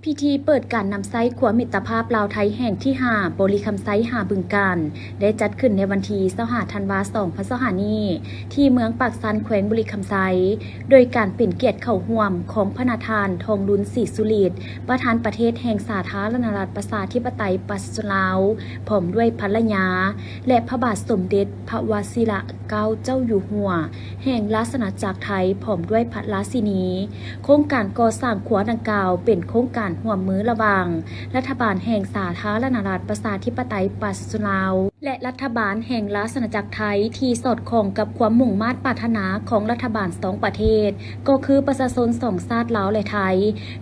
ພິທີເປີດການນຳໃຊ້ຂົວມິດຕະພາບລາວໄທແຫ່ງທີຫ້າ ບໍລິຄຳໄຊຫາບຶງການ ໄດ້ຈັດຂຶ້ນໃນວັນທີຊາວຫ້າ ທັນວາ ສອງພັນຊາວຫ້ານີ້ ທີ່ເມືອງປາກຊັນ ແຂວງບໍລິຄຳໄຊ ໂດຍການເປັນກຽດເຂົ້າຮ່ວມຂອງພະນະທ່ານ ທອງລຸນ ສີສຸລິດ ປະທານປະເທດແຫ່ງສາທາລະນະລັດປະຊາທິປະໄຕປະຊາຊົນລາວ ພ້ອມດ້ວຍພັນລະຍາ ແລະ ພະບາດສົມເດັດພະວະຊິລະເກົ້າເຈົ້າຢູ່ຫົວ ແຫ່ງລາຊະອານາຈັກໄທ ພ້ອມດ້ວຍພະລາຊິນີ. ໂຄງການກໍ່ສ້າງຂົວດັ່ງກ່າວເປັນໂຄງການຮ່ວມມືລະຫວ່າງລັດຖະບານແຫ່ງສາທາລະນະລັດປະຊາທິປະໄຕປະຊາຊົນລາວ ແລະ ລັດຖະບານແຫ່ງລາຊະອານາຈັກໄທ ທີ່ສອດຄ່ອງກັບຄວາມມຸ່ງມາດປາດຖະໜາຂອງລັດຖະບານສອງປະເທດ ກໍຄືປະຊາຊົນສອງຊາດລາວ ແລະ ໄທ,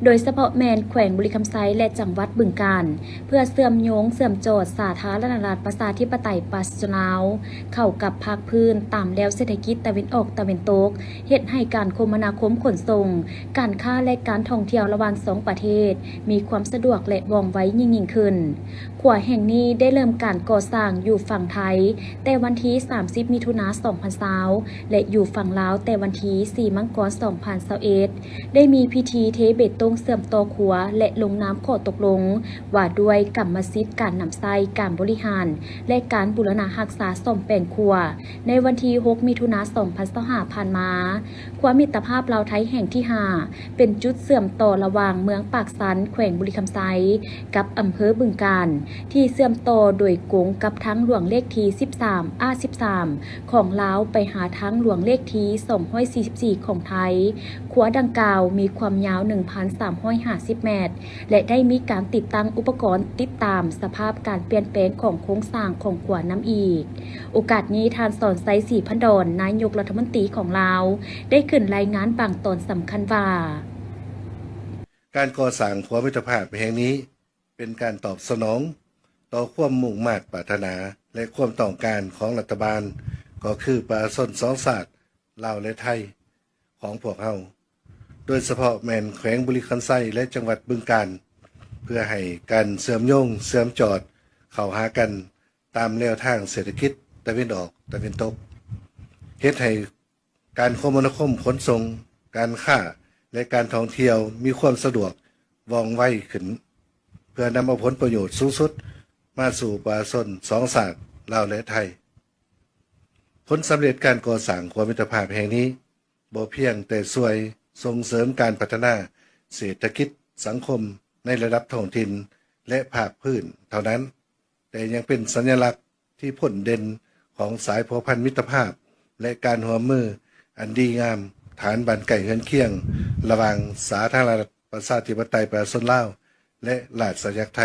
ໂດຍສະເພາະແມ່ນແຂວງບໍລິຄຳໄຊ ແລະ ຈັງຫວັດບຶງການ. ເພື່ອເຊື່ອມໂຍງເຊື່ອມຈອດສາທາລະນະລັດປະຊາທິປະໄຕປະຊາຊົນລາວ ເຂົ້າກັບພາກພື້ນຕາມແລວເສດຖະກິດຕາເວັນອອກຕາເວັນຕົກ, ເຮັດໃຫ້ການຄົມມະນາຄົມຂົນສົ່ງ, ການຄ້າ ແລະ ການທ່ອງທ່ຽວລະຫວ່າງສອງປະເທດ ມີຄວາມສະດວກ ແລະ ວ່ອງໄວຍິ່ງໆຂຶ້ນ. ຂົວແຫ່ງນີ້ໄດ້ເລີ່ມການກໍ່ສ້າງຢູ່ຝັ່ງໄທ ແຕ່ວັນທີສາມສິບ ມິຖຸນາ ສອງພັນຊາວ ແລະ ຢູ່ຝັ່ງລາວແຕ່ວັນທີສີ່ ມັງກອນ ສອງພັນຊາວເອັດ ໄດ້ມີພິທີເທເບຕົງເຊື່ອມຕໍ່ຂົວ ແລະ ລົງນາມຂໍ້ຕົກລົງວ່າດ້ວຍກຳມະສິດການນຳໃຊ້, ການບໍລິຫານ ແລະ ການບູລະນະຮັກສາສ້ອມແປງຂົວ ໃນວັນທີຫົກ ມິຖຸນາ ສອງພັນຊາວຫ້າ ຜ່ານມາ. ຂົວມິດຕະພາບລາວໄທແຫ່ງທີຫ້າ ເປັນຈຸດເຊື່ອມຕໍ່ລະຫວ່າງເມືອງປາກຊັນ ແຂວງບໍລິຄຳໄຊ ກັບອຳເພີບຶງການ ທີ່ເຊື່ອມຕໍ່ໂດຍກົງກັບທາງຫຼວງເລກທີສິບສາມ ອາ ສິບສາມ ຂອງລາວ ໄປຫາທາງຫຼວງເລກທີສອງຮ້ອຍສີ່ສິບສີ່ຂອງໄທ. ຂົວດັ່ງກ່າວມີຄວາມຍາວໜຶ່ງພັນສາມຮ້ອຍຫ້າສິບແມັດ ແລະ ໄດ້ມີການຕິດຕັ້ງອຸປະກອນຕິດຕາມສະພາບການປ່ຽນແປງຂອງໂຄງສ້າງຂອງຂົວນຳອີກ. ໂອກາດນີ້ ທ່ານ ສອນໄຊ ສີພັນດອນ ນາຍົກລັດຖະມົນຕີຂອງລາວ ໄດ້ຂຶ້ນລາຍງານບາງຕອນສຳຄັນວ່າ: ການກໍ່ສ້າງຂົວມິດຕະພາບແຫ່ງນີ້ ເປັນການຕອບສະໜອງຕໍ່ຄວາມມຸ່ງມາດປາດຖະໜາ ແລະ ຄວາມຕ້ອງການຂອງລັດຖະບານ, ກໍຄືປະຊາຊົນສອງຊາດ ລາວ ແລະ ໄທ ຂອງພວກເຮົາ, ໂດຍສະເພາະແມ່ນແຂວງບໍລິຄຳໄຊ ແລະ ຈັງຫວັດບຶງການ, ເພື່ອໃຫ້ການເຊື່ອມໂຍງເຊື່ອມຈອດເຂົ້າຫາກັນຕາມແລວທາງເສດຖະກິດຕາເວັນອອກຕາເວັນຕົກ, ເຮັດໃຫ້ ການຄົມມະນາຄົມຂົນສົ່ງ, ການຄ້າ ແລະ ການທ່ອງທ່ຽວມີຄວາມສະດວກວ່ອງໄວຂຶ້ນ, ເພື່ອນຳເອົາຜົນປະໂຫຍດສູງສຸດມາສູ່ປະຊາຊົນສອງຊາດ ລາວ ແລະ ໄທ. ຜົນສຳເລັດການກໍ່ສ້າງຂົວມິດຕະພາບແຫ່ງນີ້ ບໍ່ພຽງແຕ່ຊ່ວຍສົ່ງເສີມການພັດທະນາເສດຖະກິດສັງຄົມໃນລະດັບທ້ອງຖິ່ນ ແລະ ພາກພື້ນເທົ່ານັ້ນ, ແຕ່ຍັງເປັນສັນຍະລັກທີ່ພົ້ນເດັ່ນຂອງສາຍພົວພັນມິດຕະພາບ ແລະ ການຮ່ວມມືອັນດີງາມ ຖານບ້ານໃກ້ເຮືອນຄຽງ ລະຫວ່າງສາທາລະນະລັດປະຊາທິປະໄຕປະຊາຊົນລາວ ແລະ ລາຊະອານາຈັກໄທ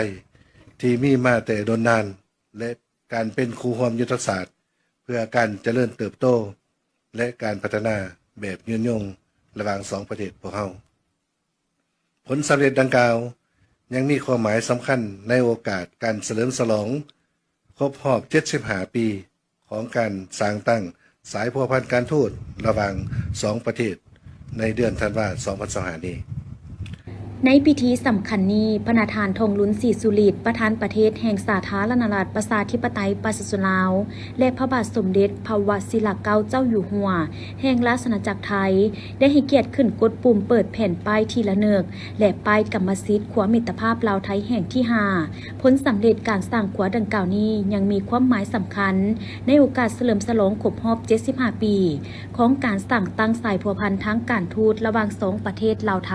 ທີ່ມີມາແຕ່ດົນນານ ແລະ ການເປັນຄູ່ຮ່ວມຍຸດທະສາດເພື່ອການຈະເລີນເຕີບໂຕ ແລະ ການພັດທະນາແບບຍືນຍົງລະຫວ່າງສອງປະເທດພວກເຮົາ. ຜົນສຳເລັດດັ່ງກ່າວຍັງມີຄວາມໝາຍສຳຄັນໃນໂອກາດການສະເຫຼີມສະຫຼອງຄົບຮອບເຈັດສິບຫ້າປີຂອງການສ້າງຕັ້ງສາຍພົວພັນການທູດລະຫວ່າງສອງປະເທດໃນເດືອນທັນວາ ສອງພັນຊາວຫ້ານີ້. ໃນພິທີສຳຄັນນີ້, ພະນະທ່ານ ທອງລຸນ ສີສຸລິດ ປະທານປະເທດແຫ່ງສາທາລະນະລັດປະຊາທິປະໄຕປະຊາຊົນລາວ ແລະ ພະບາດສົມເດັດພະວະຊິລະເກົ້າເຈົ້າຢູ່ຫົວ ແຫ່ງລາຊະອານາຈັກໄທ ໄດ້ໃຫ້ກຽດຂຶ້ນກົດປຸ່ມເປີດແຜ່ນປ້າຍທີ່ລະນຶກ ແລະ ປ້າຍກຳມະສິດຂົວມິດຕະພາບລາວໄທແຫ່ງທີຫ້າ. ຜົນສຳເລັດການສ້າງຂົວດັ່ງກ່າວນີ້ຍັງມີຄວາມໝາຍສຳຄັນໃນໂອກາດສະເຫຼີມສະຫຼອງຄົບຮອບເຈັດສິບຫ້າປີ ຂອງການສ້າງຕັ້ງສາຍພົວພັນທາງການທູດລະຫວ່າງສອງປະເທດລາວ-ໄທ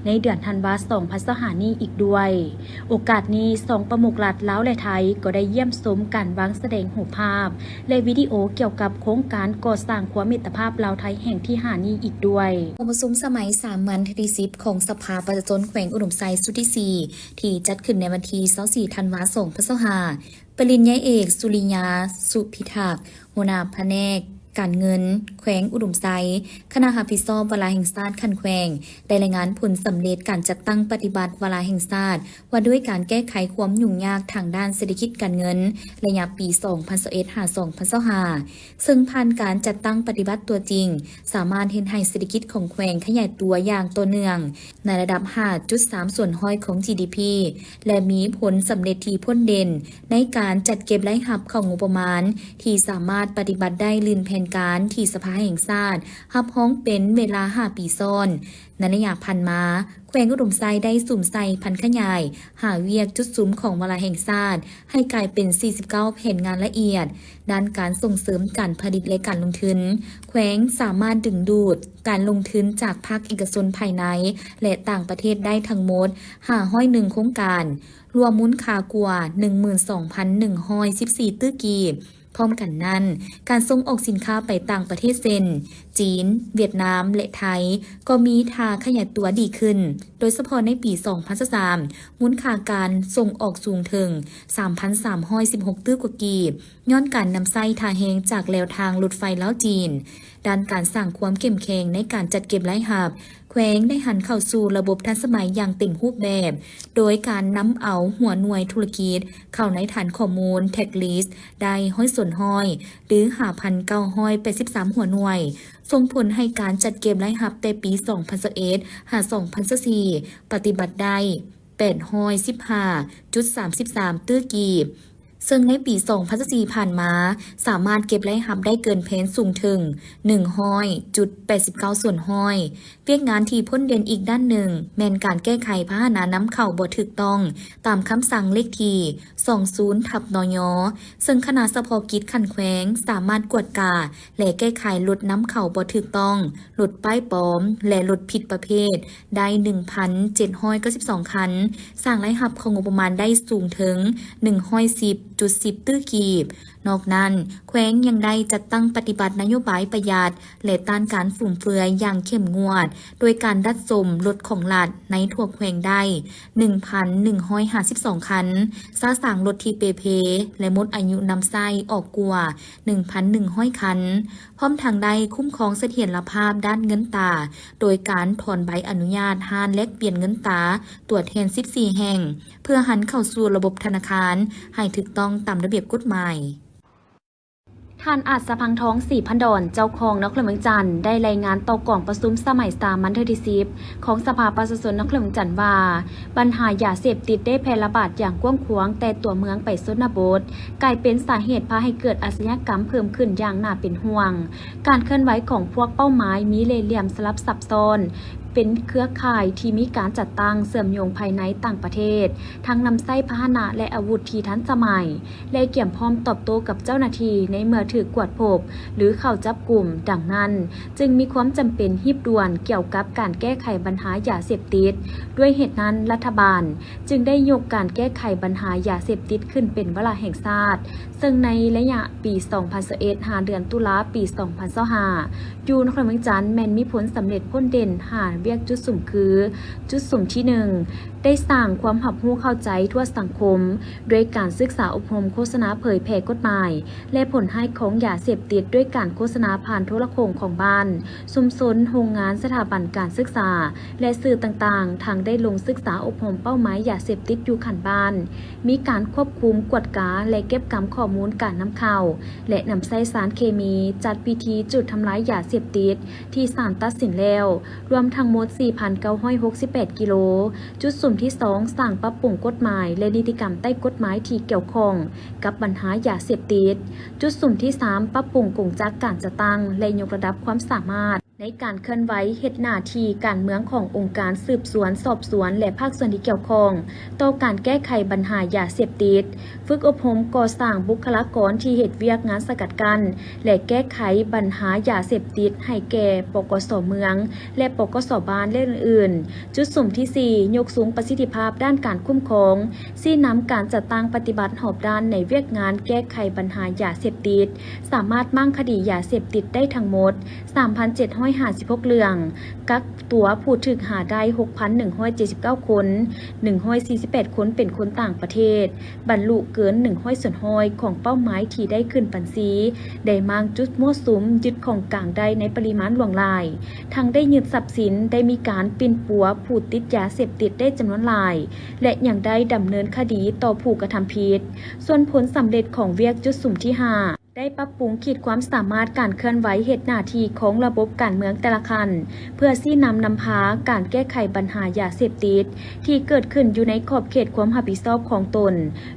ໃນເດືອນທັນວາ ສອງພັນຊາວຫ້ານີ້ອີກດ້ວຍ. ໂອກາດນີ້ ສອງປະມຸກລັດລາວ ແລະ ໄທ ກໍໄດ້ຢ້ຽມຊົມການວາງສະແດງຮູບພາບ ແລະ ວິດີໂອກ່ຽວກັບໂຄງການກໍ່ສ້າງຂົວມິດຕະພາບລາວ-ໄທແຫ່ງທີຫ້ານີ້ອີກດ້ວຍ. ກອງປະຊຸມສະໄໝສາມັນເທື່ອທີສິບຂອງສະພາປະຊາຊົນແຂວງອຸດົມໄຊຊຸດທີສີ່ ທີ່ຈັດຂຶ້ນໃນວັນທີຊາວສີ່ ທັນວາ ສອງພັນຊາວຫ້າ ປະລິນຍາເອກ ສຸລິຍາ ສຸພິທັກ ຫົວໜ້າພະແນກການເງິນແຂວງອຸດົມໄຊ, ຄະນະຮັບຜິດຊອບວາລະແຫ່ງຊາດຂັ້ນແຂວງ ໄດ້ລາຍງານຜົນສຳເລັດການຈັດຕັ້ງປະຕິບັດວາລະແຫ່ງຊາດ ວ່າດ້ວຍການແກ້ໄຂຄວາມຫຍຸ້ງຍາກທາງດ້ານເສດຖະກິດການເງິນ ໄລຍະປີສອງພັນຊາວເອັດ ຫາ ສອງພັນຊາວຫ້າ ເຊິ່ງຜ່ານການຈັດຕັ້ງປະຕິບັດຕົວຈິງ ສາມາດເຮັດໃຫ້ເສດຖະກິດຂອງແຂວງຂະຫຍາຍຕົວຢ່າງຕໍ່ເນື່ອງ ໃນລະດັບຫ້າຈຸດສາມສ່ວນຮ້ອຍຂອງ ຈີດີພີ ແລະ ມີຜົນສຳເລັດທີ່ພົ້ນເດັ່ນໃນການຈັດເກັບລາຍຮັບເຂົ້າງົບປະມານ ທີ່ສາມາດປະຕິບັດໄດ້ລື່ນແຜ່ນ ການທີ່ສະພາແຫ່ງຊາດຮັບຮອງເປັນເວລາຫ້າປີຊ້ອນ. ໃນໄລຍະຜ່ານມາ, ແຂວງອຸດົມໄຊໄດ້ສຸມໃສ່ຜັນຂະຫຍາຍຫາວຽກຈຸດສຸມຂອງວາລະແຫ່ງຊາດ ໃຫ້ກາຍເປັນສີ່ສິບເກົ້າແຜນງານລະອຽດ. ດ້ານການສົ່ງເສີມການຜະລິດ ແລະ ການລົງທຶນ, ແຂວງສາມາດດຶງດູດການລົງທຶນຈາກພາກເອກະຊົນພາຍໃນ ແລະ ຕ່າງປະເທດໄດ້ທັງໝົດຫ້າຮ້ອຍເອັດໂຄງການ, ລວມມູນຄ່າກວ່າໜຶ່ງໝື່ນສອງພັນໜຶ່ງຮ້ອຍສິບສີ່ຕື້ກີບ. ພ້ອມກັນນັ້ນ, ການສົ່ງອອກສິນຄ້າໄປຕ່າງປະເທດເຊັ່ນ ຈີນ, ຫວຽດນາມ ແລະ ໄທ ກໍມີທ່າຂະຫຍາຍຕົວດີຂຶ້ນ, ໂດຍສະເພາະໃນປີສອງພັນຊາວສາມ ມູນຄ່າການສົ່ງອອກສູງເຖິງສາມພັນສາມຮ້ອຍສິບຫົກຕື້ກວ່າກີບ, ຍ້ອນການນຳໃຊ້ທ່າແຮງຈາກແລວທາງລົດໄຟລາວ-ຈີນ. ດ້ານການສ້າງຄວາມເຂັ້ມແຂງໃນການຈັດເກັບລາຍຮັບ, ແຂວງໄດ້ຫັນເຂົ້າສູ່ລະບົບທັນສະໄໝຢ່າງເຕັມຮູບແບບ, ໂດຍການນຳເອົາຫົວໜ່ວຍທຸລະກິດເຂົ້າໃນຖານຂໍ້ມູນ Tax List ໄດ້ຮ້ອຍສ່ວນຮ້ອຍ ຫຼື ຫ້າພັນເກົ້າຮ້ອຍແປດສິບສາມຫົວໜ່ວຍ, ສົ່ງຜົນໃຫ້ການຈັດເກັບລາຍຮັບແຕ່ປີສອງພັນຊາວເອັດ ຫາ ສອງພັນຊາວສີ່ ປະຕິບັດໄດ້ແປດຮ້ອຍສິບຫ້າຈຸດສາມສິບສາມຕື້ກີບ. ເຊິ່ງໃນປີສອງພັນຊາວສີ່ຜ່ານມາ, ສາມາດເກັບລາຍຮັບໄດ້ເກີນແຜນສູງເຖິງໜຶ່ງຮ້ອຍຈຸດແປດສິບເກົ້າສ່ວນຮ້ອຍ. ວຽກງານທີ່ພົ້ນເດັ່ນອີກດ້ານໜຶ່ງ ແມ່ນການແກ້ໄຂພາຫະນະນຳເຂົ້າບໍ່ຖືກຕ້ອງ ຕາມຄຳສັ່ງເລກທີສອງສູນທັບ ນຍ, ເຊິ່ງຄະນະສະເພາະກິດຂັ້ນແຂວງສາມາດກວດກາ ແລະ ແກ້ໄຂລົດນຳເຂົ້າບໍ່ຖືກຕ້ອງ, ລົດປ້າຍປອມ ແລະ ລົດຜິດປະເພດ ໄດ້ໜຶ່ງພັນເຈັດຮ້ອຍເກົ້າສິບສອງຄັນ, ສ້າງລາຍຮັບເຂົ້າງົບປະມານໄດ້ສູງເຖິງໜຶ່ງຮ້ອຍສິບຈຸດສິບຕື້ກີບ. ນອກນັ້ນ, ແຂວງຍັງໄດ້ຈັດຕັ້ງປະຕິບັດນະໂຍບາຍປະຢັດ ແລະ ຕ້ານການຟຸມເຟືອຍຢ່າງເຂັ້ມງວດ, ໂດຍການດັດສົມລົດຂອງລັດໃນທົ່ວແຂວງໄດ້ໜຶ່ງພັນໜຶ່ງຮ້ອຍຫ້າສິບສອງຄັນ, ຊະຊາງລົດທີ່ເປ່ເພ ແລະ ໝົດອາຍຸນຳໃຊ້ອອກກວ່າໜຶ່ງພັນໜຶ່ງຮ້ອຍຄັນ. ພ້ອມທັງໄດ້ຄຸ້ມຄອງສະຖຽນລະພາບດ້ານເງິນຕາ ໂດຍການຖອນໃບອະນຸຍາດຮ້ານແລກປ່ຽນເງິນຕາຕົວແທນສິບສີ່ແຫ່ງ ເພື່ອຫັນເຂົ້າສູ່ລະບົບທະນາຄານໃຫ້ຖືກຕ້ອງຕາມລະບຽບກົດໝາຍ. ທ່ານ ອາດສະພັງທອງ ສີພັນດອນ ເຈົ້າຄອງນະຄອນຫຼວງວຽງຈັນ ໄດ້ລາຍງານຕໍ່ກອງປະຊຸມສະໄໝສາມັນເທື່ອທີສິບ ຂອງສະພາປະຊາຊົນນະຄອນຫຼວງວຽງຈັນວ່າ, ບັນຫາຢາເສບຕິດໄດ້ແຜ່ລະບາດຢ່າງກວ້າງຂວາງແຕ່ຕົວເມືອງໄປຊົນນະບົດ, ກາຍເປັນສາເຫດພາໃຫ້ເກີດອາຊະຍາກຳເພີ່ມຂຶ້ນຢ່າງໜ້າເປັນຫ່ວງ. ການເຄື່ອນໄຫວຂອງພວກເປົ້າໝາຍມີເລ່ຫຼ່ຽມສະຫຼັບຊັບຊ້ອນ, ເປັນເຄືອຂ່າຍທີ່ມີການຈັດຕັ້ງເຊື່ອມໂຍງພາຍໃນຕ່າງປະເທດ, ທັງນຳໃຊ້ພາຫະນະ ແລະ ອາວຸດທີ່ທັນສະໄໝ, ແລະ ກຽມພ້ອມຕອບໂຕ້ກັບເຈົ້າໜ້າທີ່ໃນເມື່ອຖືກກວດພົບ ຫຼື ເຂົ້າຈັບກຸມ. ດັ່ງນັ້ນ, ຈຶ່ງມີຄວາມຈຳເປັນຮີບດ່ວນກ່ຽວກັບການແກ້ໄຂບັນຫາຢາເສບຕິດ. ດ້ວຍເຫດນັ້ນ, ລັດຖະບານຈຶ່ງໄດ້ຍົກການແກ້ໄຂບັນຫາຢາເສບຕິດຂຶ້ນເປັນວາລະແຫ່ງຊາດ, ເຊິ່ງໃນໄລຍະປີສອງພັນຊາວເອັດ ຫາເດືອນຕຸລາປີສອງພັນຊາວຫ້າ ຢູ່ນະຄອນຫຼວງວຽງຈັນແມ່ນມີຜົນສຳເລັດພົ້ນເດັ່ນຫ້າວຽກຈຸດສຸມຄື, ຈຸດສຸມທີໜຶ່ງ ໄດ້ສ້າງຄວາມຮັບຮູ້ເຂົ້າໃຈທົ່ວສັງຄົມ ດ້ວຍການສຶກສາອົບຮົມໂຄສະນາເຜີຍແຜ່ກົດໝາຍ ແລະ ຜົນຮ້າຍຂອງຢາເສບຕິດ ດ້ວຍການໂຄສະນາຜ່ານໂທລະໂຄ່ງຂອງບ້ານ, ຊຸມຊົນ, ໂຮງງານ, ສະຖາບັນການສຶກສາ ແລະ ສື່ຕ່າງໆ, ທັງໄດ້ລົງສຶກສາອົບຮົມເປົ້າໝາຍຢາເສບຕິດຢູ່ຂັ້ນບ້ານ, ມີການຄວບຄຸມ, ກວດກາ ແລະ ເກັບກຳຂໍ້ມູນການນຳເຂົ້າ ແລະ ນຳໃຊ້ສານເຄມີ, ຈັດພິທີຈູດທຳລາຍຢາເສບຕິດທີ່ສານຕັດສິນແລ້ວ, ລວມທັງໝົດສີ່ພັນເກົ້າຮ້ອຍຫົກສິບແປດກິໂລ. ຈຸດສຸມທີສອງ ສ້າງປັບປຸງກົດໝາຍ ແລະ ນິຕິກຳໃຕ້ກົດໝາຍທີ່ກ່ຽວຂ້ອງກັບບັນຫາຢາເສບຕິດ. ຈຸດສຸມທີສາມ ປັບປຸງກົງຈັກການຈັດຕັ້ງ ແລະ ຍົກລະດັບຄວາມສາມາດໃນການເຄື່ອນໄຫວເຮັດໜ້າທີ່ການເມືອງຂອງອົງການສືບສວນ, ສອບສວນ ແລະ ພາກສ່ວນທີ່ກ່ຽວຂ້ອງ ຕໍ່ການແກ້ໄຂບັນຫາຢາເສບຕິດ, ຝຶກອົບຮົມກໍ່ສ້າງບຸກຄະລາກອນທີ່ເຮັດວຽກງານສະກັດກັ້ນ ແລະ ແກ້ໄຂບັນຫາຢາເສບຕິດໃຫ້ແກ່ ປກສ ເມືອງ ແລະ ປກສ ບ້ານ ແລະ ອື່ນໆ. ຈຸດສຸມທີສີ່ ຍົກສູງປະສິດທິພາບດ້ານການຄຸ້ມຄອງ, ຊີ້ນຳການຈັດຕັ້ງປະຕິບັດຮອບດ້ານໃນວຽກງານແກ້ໄຂບັນຫາຢາເສບຕິດ, ສາມາດມ້າງຄະດີຢາເສບຕິດໄດ້ທັງໝົດ ສາມພັນເຈັດຮ້ອຍຫ້າສິບຫົກເລື່ອງ, ກັກຕົວຜູ້ຖືກຫາໄດ້ຫົກພັນໜຶ່ງຮ້ອຍເຈັດສິບເກົ້າຄົນ, ໜຶ່ງຮ້ອຍສີ່ສິບແປດຄົນເປັນຄົນຕ່າງປະເທດ, ບັນລຸເກີນໜຶ່ງຮ້ອຍສ່ວນຮ້ອຍຂອງເປົ້າໝາຍທີ່ໄດ້ຂຶ້ນບັນຊີ, ໄດ້ມ້າງຈຸດມົ້ວສຸມ, ຍຶດຂອງກາງໄດ້ໃນປະລິມານຫຼວງຫຼາຍ, ທັງໄດ້ຍຶດຊັບສິນ, ໄດ້ມີການປິ່ນປົວຜູ້ຕິດຢາເສບຕິດໄດ້ຈຳນວນຫຼາຍ ແລະ ຍັງໄດ້ດຳເນີນຄະດີຕໍ່ຜູ້ກະທຳຜິດ. ສ່ວນຜົນສຳເລັດຂອງວຽກຈຸດສຸມທີຫ້າ ໄດ້ປັບປຸງຂີດຄວາມສາມາດການເຄື່ອນໄຫວເຮັດໜ້າທີ່ຂອງລະບົບການເມືອງແຕ່ລະຂັ້ນ ເພື່ອຊີ້ນຳນຳພາການແກ້ໄຂບັນຫາຢາເສບຕິດທີ່ເກີດຂຶ້ນຢູ່ໃນຂອບເຂດຄວາມຮັບຜິດຊອບຂອງຕົນ,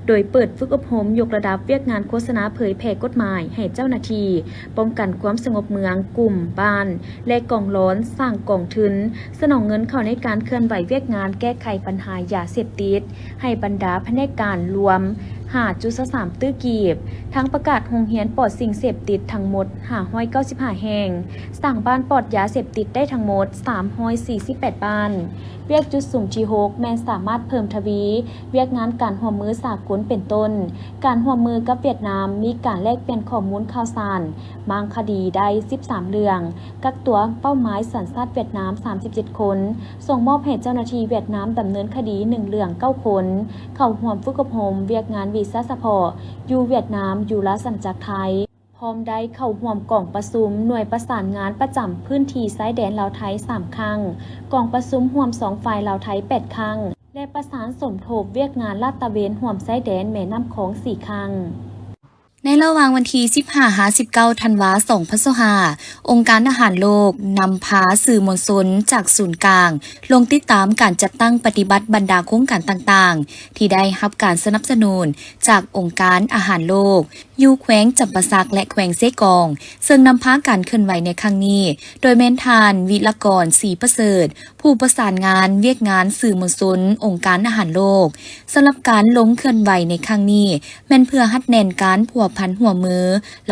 ໂດຍເປີດຝຶກອົບຮົມຍົກລະດັບວຽກງານໂຄສະນາເຜີຍແຜ່ກົດໝາຍໃຫ້ເຈົ້າໜ້າທີ່ປ້ອງກັນຄວາມສະຫງົບເມືອງ, ກຸ່ມ, ບ້ານ ແລະ ກອງລອນສ້າງກອງທຶນສະໜອງເງິນເຂົ້າໃນການເຄື່ອນໄຫວວຽກງານແກ້ໄຂບັນຫາຢາເສບຕິດ ໃຫ້ບັນດາພະແນກການລວມ ຫ້າຈຸດສາມຕື້ກີບ, ທັງປະກາດໂຮງຮຽນປອດສິ່ງເສບຕິດທັງໝົດ ຫ້າຮ້ອຍເກົ້າສິບຫ້າແຫ່ງ, ສ້າງບ້ານປອດຢາເສບຕິດໄດ້ທັງໝົດ ສາມຮ້ອຍສີ່ສິບແປດບ້ານ. ວຽກຈຸດສຸມທີຫົກ ແມ່ນສາມາດເພີ່ມທະວີວຽກງານການຮ່ວມມືສາກົນເປັນຕົ້ນ ການຮ່ວມມືກັບຫວຽດນາມ, ມີການແລກປ່ຽນຂໍ້ມູນຂ່າວສານ, ມ້າງຄະດີໄດ້ສິບສາມເລື່ອງ, ກັກຕົວເປົ້າໝາຍສັນຊາດຫວຽດນາມ ສາມສິບເຈັດຄົນ, ສົ່ງມອບໃຫ້ເຈົ້າໜ້າທີ່ຫວຽດນາມດຳເນີນຄະດີໜຶ່ງເລື່ອງ ເກົ້າຄົນ, ເຂົ້າຮ່ວມຝຶກອົບຮົມວຽກງານວີຊາສະເພາະຢູ່ຫວຽດນາມ, ຢູ່ລາຊະອານາຈັກໄທ, ພ້ອມໄດ້ເຂົ້າຮ່ວມກອງປະຊຸມໜ່ວຍປະສານງານປະຈຳພື້ນທີ່ຊາຍແດນລາວໄທສາມຄັ້ງ, ກອງປະຊຸມຮ່ວມສອງຝ່າຍລາວໄທແປດຄັ້ງ ແລະ ປະສານສົມທົບວຽກງານລາດຕະເວນຮ່ວມຊາຍແດນແມ່ນ້ຳຂອງສີ່ຄັ້ງ. ໃນລະຫວ່າງວັນທີສິບຫ້າຫາສິບເກົ້າທັນວາ ສອງພັນຊາວຫ້າ ອົງການອາຫານໂລກນຳພາສື່ມວນຊົນຈາກສູນກາງລົງຕິດຕາມການຈັດຕັ້ງປະຕິບັດບັນດາໂຄງການຕ່າງໆ ທີ່ໄດ້ຮັບການສະໜັບສະໜູນຈາກອົງການອາຫານໂລກ ຢູ່ແຂວງຈຳປາສັກ ແລະ ແຂວງເຊກອງ, ເຊິ່ງນຳພາການເຄື່ອນໄຫວໃນຄັ້ງນີ້ ໂດຍແມ່ນທ່ານ ວິລະກອນ ສີປະເສີດ, ຜູ້ປະສານງານວຽກງານສື່ມວນຊົນອົງການອາຫານໂລກ. ສຳລັບການລົງເຄື່ອນໄຫວໃນຄັ້ງນີ້ ແມ່ນເພື່ອຮັດແໜ້ນການພົວພັນຮ່ວມມື